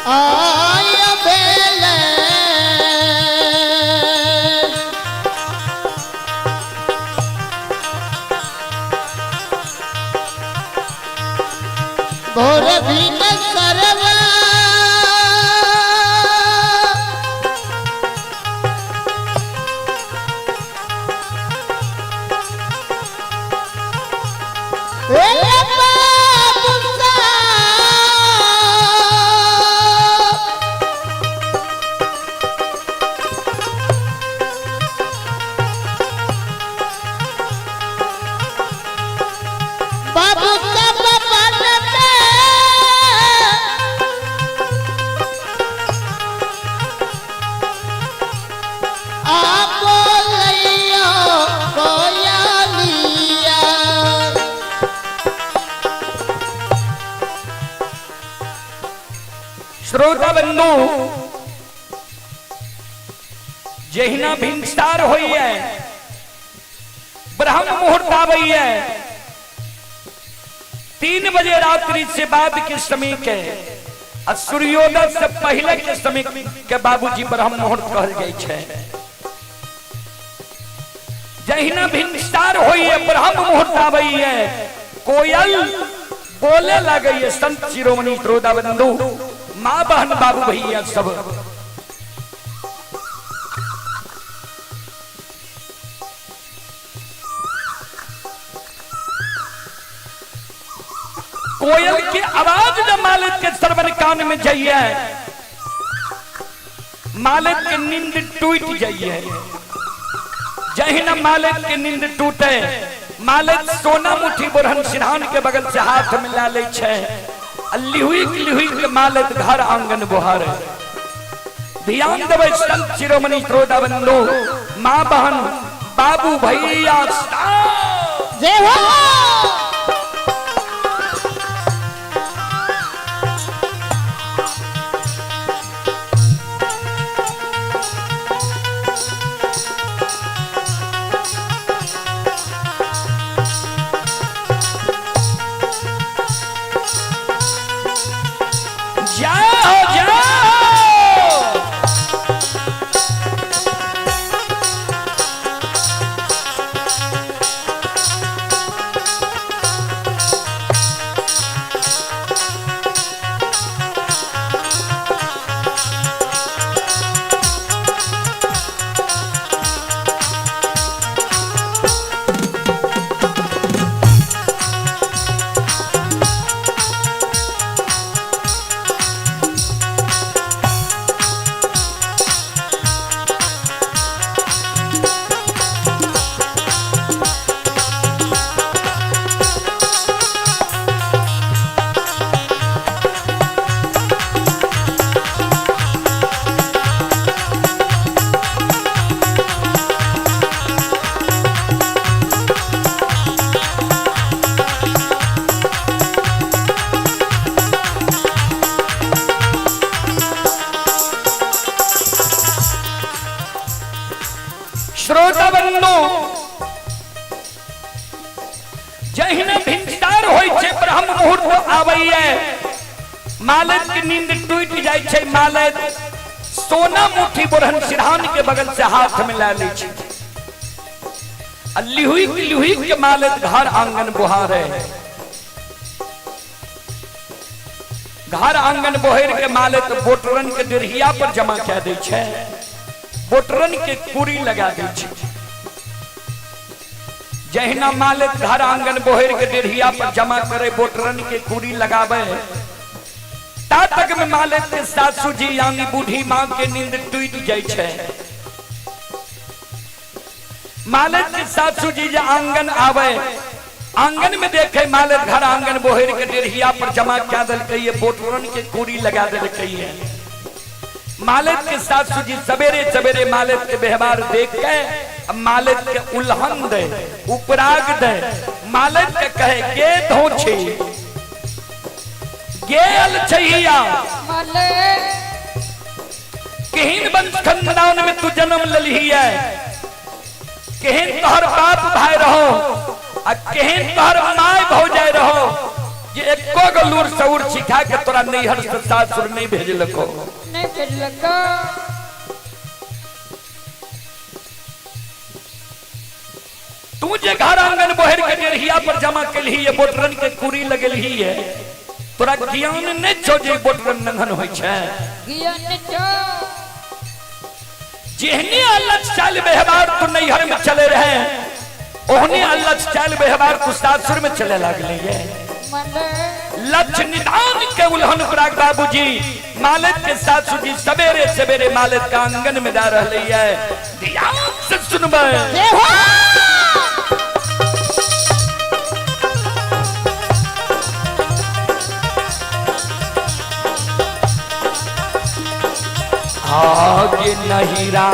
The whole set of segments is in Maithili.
आय भेलै। भोर भीम सरवा ए बाबू साहब। बाबू सब बनते आ बोलैयो कोयलिया। श्रोता बंधु, जहिना भिनसार होइए, ब्रह्म मुहूर्त आबैए, 3 बजे रात्रि से बाद के समय के आ सूर्योदय से पहले के समय के बाबूजी ब्रह्म मुहूर्त कहल जाइ छै। जहिना भिनसार होइए, ब्रह्म मुहूर्त आबैए, कोयल बोले लगैए। संत शिरोमणि श्रोता बंधु, माँ बहन बाबू भैया सब, कोयल की आवाज जब मालिक के श्रवण कान में जाइए, मालिक के नींद टूट जाइए। जहिना मालिक के नींद टूटे, मालिक सोना मुठी बोरहन सिरहान के बगल से हाथ मिला ले छै आ लिहुइक लिहुइक के मालिक घर आंगन बोहारे। ध्यान देबै संत शिरोमणि श्रोता बंधु, माँ बहन बाबू भैया सब। जय हो। जय हो, जय हो। श्रोता बंधु, जहिना भिनसार होइ छै, ब्रह्म मुहूर्त आबैए, मालिक के नींद टूटि जाइ छै। मालिक सोना मुठी बोरहन सिरहान के बगल से हाथ में ला लै छै आ लिहुइक लिहुइक के मालिक घर आंगन बोहारे। घर आंगन बोहर के मालिक बोटरन के डेढ़िया पर जमा कए दै छै, बोटरन के कुरी लगा दै छै। जहिना मालिक घर आंगन बोहर के डेढ़िया पर जमा करे, बोटरन के कुरी लगावे, ता तक में मालिक के सासू जी यानी बूढ़ी माँ के नींद टूट जाइ छै। मालिक के सासू जी जे आंगन आवे, आंगन में देखे मालिक घर आंगन बोहर के डेढ़िया पर जमा क्या देलकै, बोटरन के कुरी लगा देलकै। मालिक के सासू जी सवेरे सवेरे मालिक के व्यवहार देख के अब मालिक के उल्हन दे, उपराग दे, मालिक के कहे गे धोछी गेल छैया, केहन वंश खानदान में तू जन्म ललही है, केहन तोहर बाप भाई रहो आ केहन तोहर माय भौजाई रहो। जे एको गो लूर सौर सिखा के तोरा नैहर से सासुर नहीं भेजलको। नहीं भेजलको। तू जे घर आंगन बोहर के डेरहिया पर जमा केलही है, बोटरन के कुरी लगेलही है, तोरा ज्ञान नहीं छौ जे बोटरन नंगन होय छै। ज्ञान नहीं छौ। जेहने अलग चाल व्यवहार तू नैहर में चले रहे, ओहने अलग चाल व्यवहार तू सासुर में चले लागले है। लक्ष्य निदान के उल्हन प्राग बाबूजी मालिक के सासू जी सवेरे सवेरे मालिक का आंगन में जा रही है। ध्यान से सुनबे। आगे नहीं राम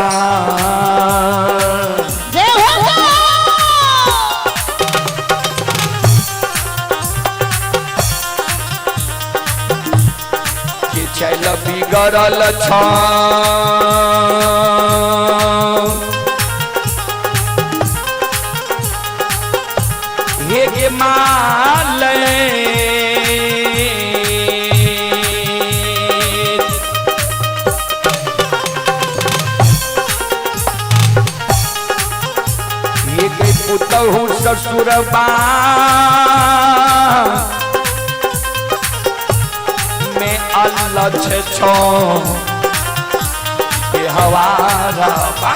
के चल बिगड़ल छ हे गे माल हे गे पुतहु ससुरबा में अल्लाह छे छो के हवारा बा।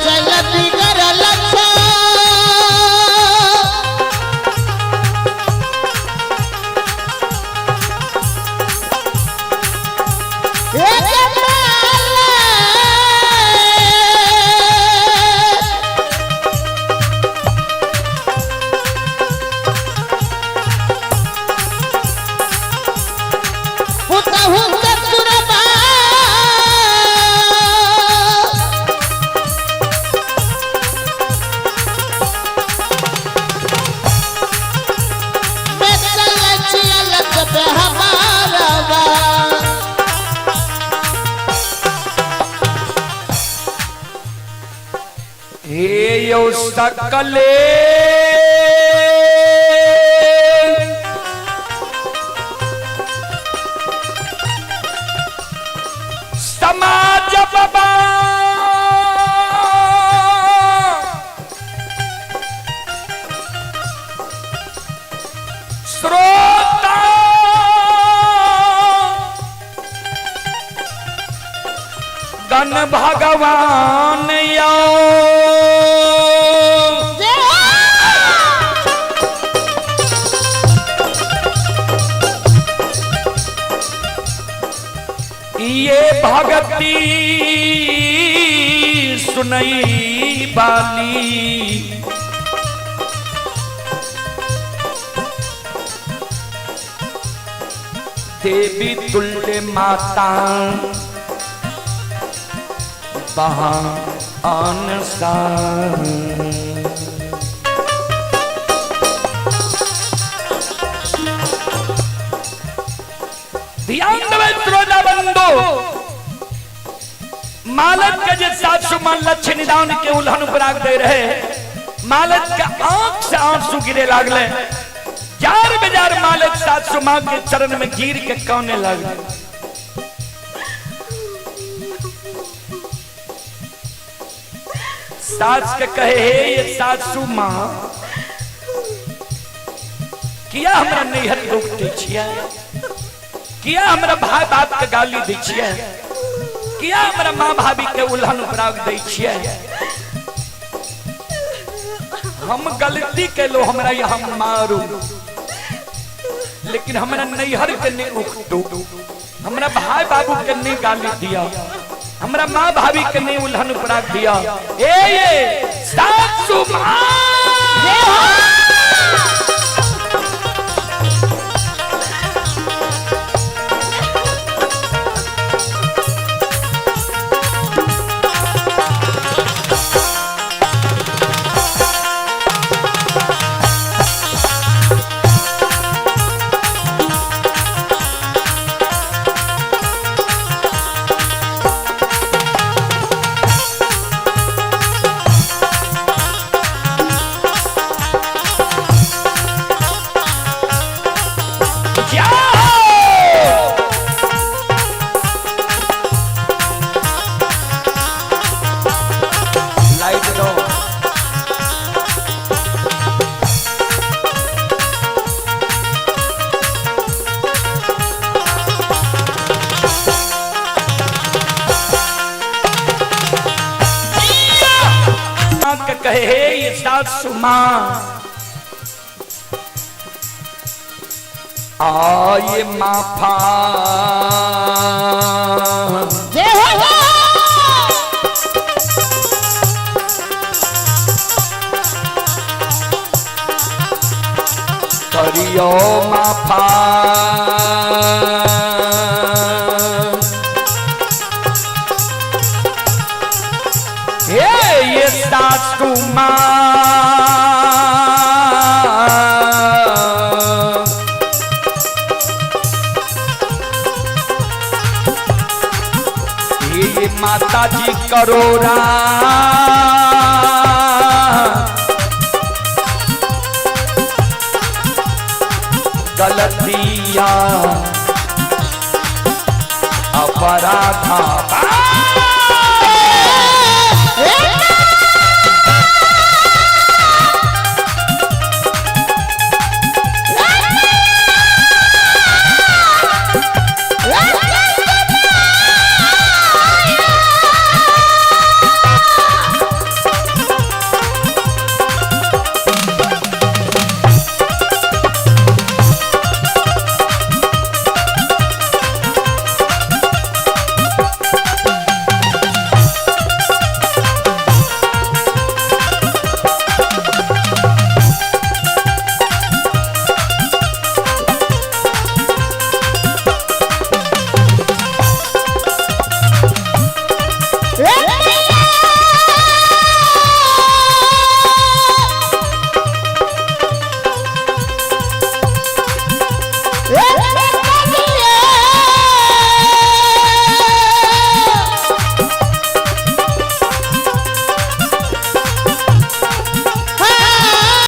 चल बिगड़ल छो। एक माल पुतहु ससुरबा में चल छियलत बेहमारवा। हे यो सकले समाज बाबा श्रोता गण भगवान यो ये भगती सुनई बाली देवी तुल्य माता बहान सा। ध्यान देबै श्रोता बंधु, मालत के जे सासु मां लक्ष्य निदान के उल्हन उपराग दे रहे, मालत के आंख से आंसू गिरे लागले। जार बेजार मालत सासु मां के चरण में गिर के काने लागले। सास के कहे, हे ये सासु मां, किया हमरा नैहर रोक दै छियै? किया हमरा भाई बाप के गाली दै छियै? किया हमरा माँ भाभी के उल्हन उपराग दै छियै? हम गलती केलो, हमरा यहाँ मारू, लेकिन हमरा नैहर के नहीं उकटू, हमरा भाई बाबू के नहीं गाली दिया, हमरा माँ भाभी के नहीं उल्हन उपराग दिया। ए ये सासु माँ, जाओ। लाइट दो। माँ के कहे, हे ये सासु माँ, आए माफा जय हो। करियो माफा। हे ये सासु माँ, ये माता जी करोरा गलतिया अपराधा।